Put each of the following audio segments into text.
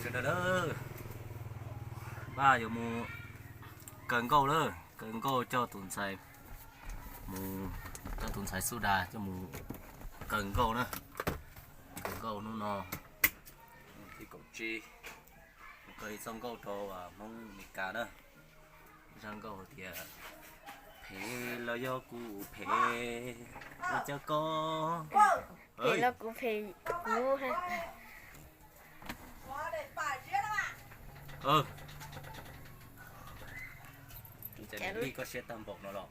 Sawv daws, npaj yuav mus kaw nkauj lawm, kaw nkauj coj tus ntxhais, mus coj tus ntxhais Xub Das coj mus kaw nkauj na. Kaw nkauj hnub no thib kaum tsib, mus kaw ib txoj nkauj rau Hmoob Mes Kas na. Zaj nkauj hais tias, phem los yog kuv phem, ua cas koj phem los kuv phem kuv. Li koj siab tag npaum no los?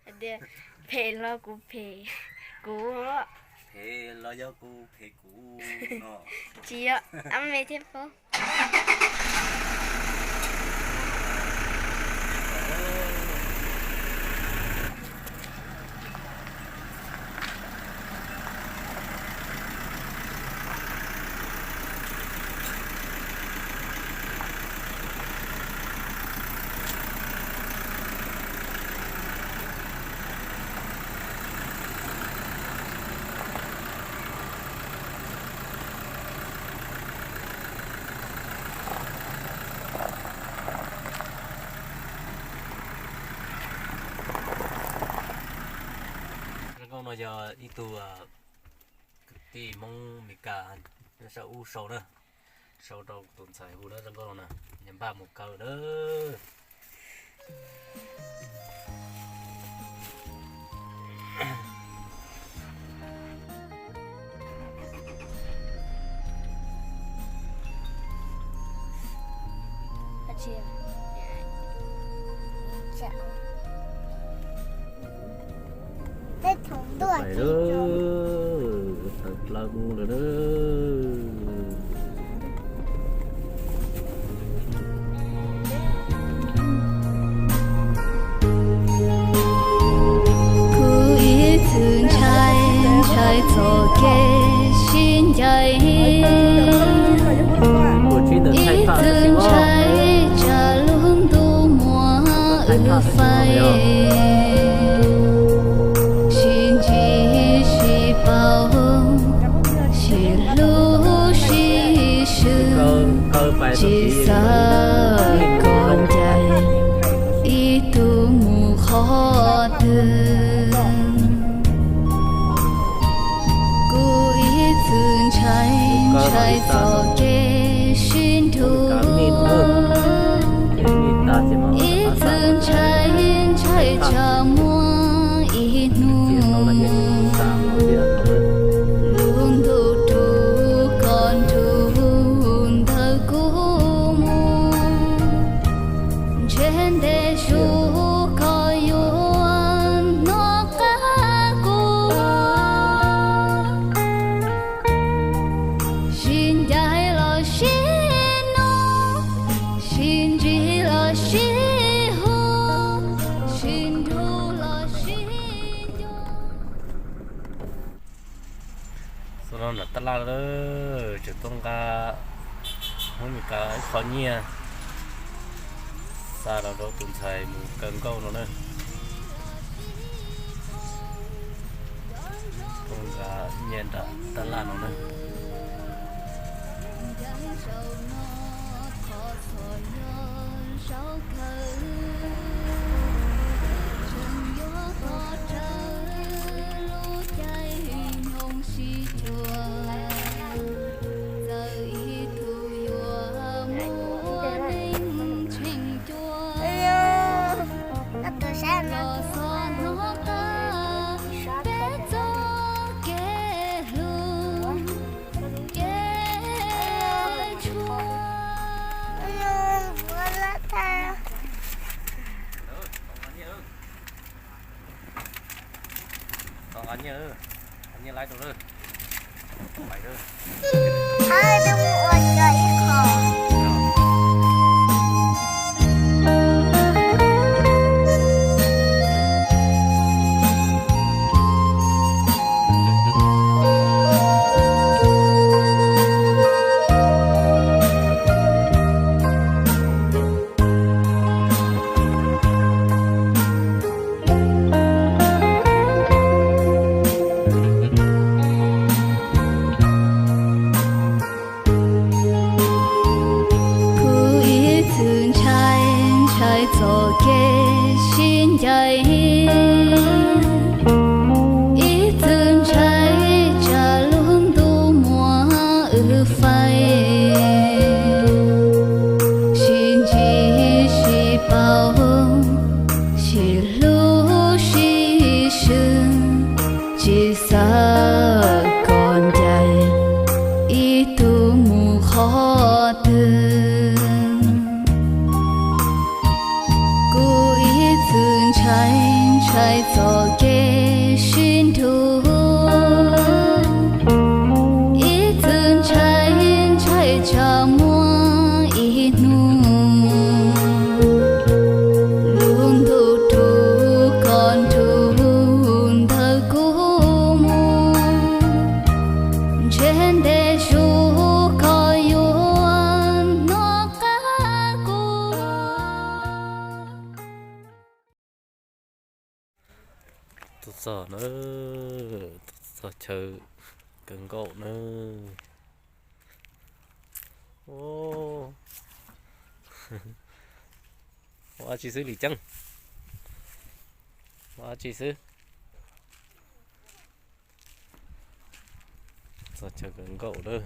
Hais tias, phem los kuv phem kuv. Phem los yog kuv phem kuv no. Tsis yog, ab me thiab paub. Zaj nkauj no yog ib tug kwv tij Hmoob Mes Kas nyob sab ub sau na, sau rau tus ntxhais hu na. Zaj nkauj no na, npaj mus kaw na. Pais lawm, tawm plaws mus lawm na. Kuv ib txwm ntshai ntshai txoj kev sib ncaim, ib txwm ntshai tsam lub ntuj muab wb faib, sib ntsib sib paub, sib hlub sib swm, tsis xav kom ncaim ib tug mus qhov twg. Kuv ib txwm ntshai ntshai txoj kev sib nrug, ib txwm ntshai ntshai tsam muaj ib hnub lub ntuj rub koj nrug ntawm kuv mus, ntshe ntev zus koj yuav hnov qab kuv. Sib ncaim los sib nug, sib ntsib los sib hu, sib nrug los sib nco. Txog no nram tab laj lawm, tseem tuaj nqa Hmoob Mes Kas ib qho nyiaj xa los rau tus ntxhais mus kaw nkauj no na. Tuaj nqa nyiaj nram tab laj no na. Nqa nyiaj, nqa nyiaj laib rau lawm. Pais lawm. Ua cov ib qho. Sib ntsib sib paub, sib hlub sib swm, tsis xav kom ncaim ib tug mus qhov twg. Kuv ib txwm ntshai ntshai txoj kev sib nrug, ib txwm ntshai ntshai tsam muaj ib hnub lub ntuj rub koj nrug ntawm kuv mus, ntshe ntev zus koj yuav hnov qab kuv. Tuaj txog na, tuaj txog chaw kawg nkaus na. Ua dab tsi xwb Lis Ceeb? Ua dab tsi xwb? Txog chaw kawg nkaus lawm.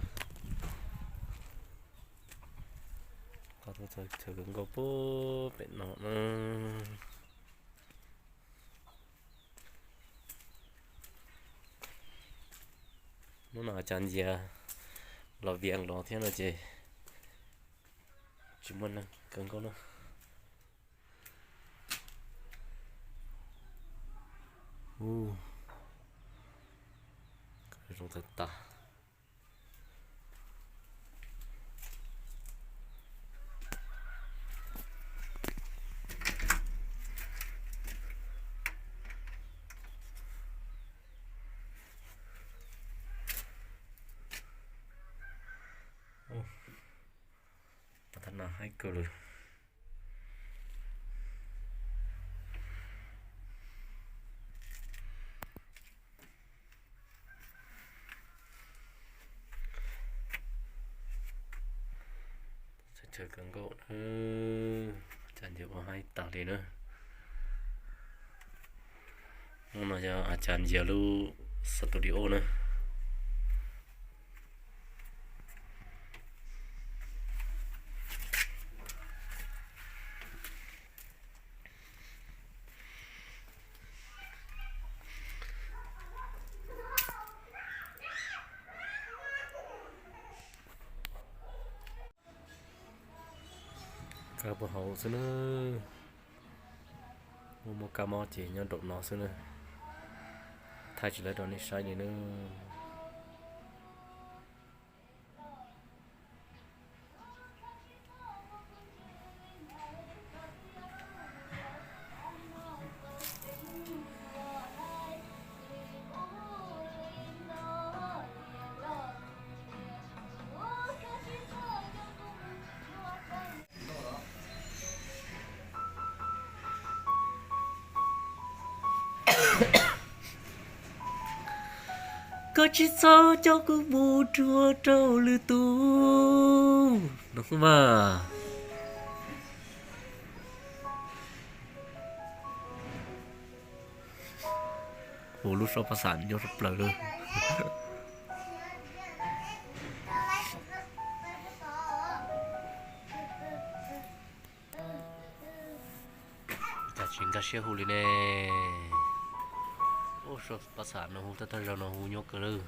Txog chaw kawg nkaus puag pem no na. Hnub no cas ntsia los vias los thiab no ces tsis muaj neeg kawg nkaus na. Zoo tag tas. Tab no haib kawg li. Chaw kawg nkaus na, cas ntsia ua haib tas li na. Hnub no yog a cas ntsia lub studio na. Kab puag hauv xwb na. Muaj muaj kab mob ces nyob nraum no xwb na. Thaij tsis tau rau nej saib li na. Koj tsis txhob coj kuv mus dua rau lwm tus. No xwb mas. Ua lub suab paj xam nyob sab plaws lawm. Cas tsis nkag siab hu li ne. Ua suab paj xam no hu thawj thawj zaug no hu nyob kawg lawm.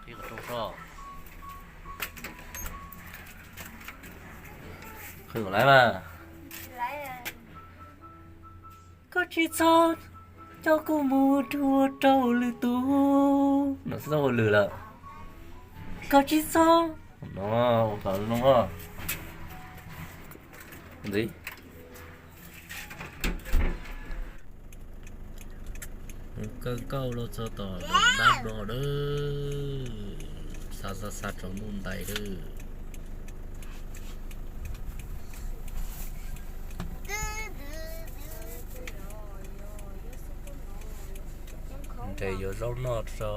Qhib qhov rooj soj. Qhwv lawm mas. Koj tsis txhob coj kuv mus dua rau lwm tus. No txhob ua lwm lawm. Koj tsis txhob. No, ua kom zoo. Ntxiv. Kawg nkaus los txog tom dab no na. Xa xa xa tsaus ntuj ntais lawm. Nres yuav zaub noj tso.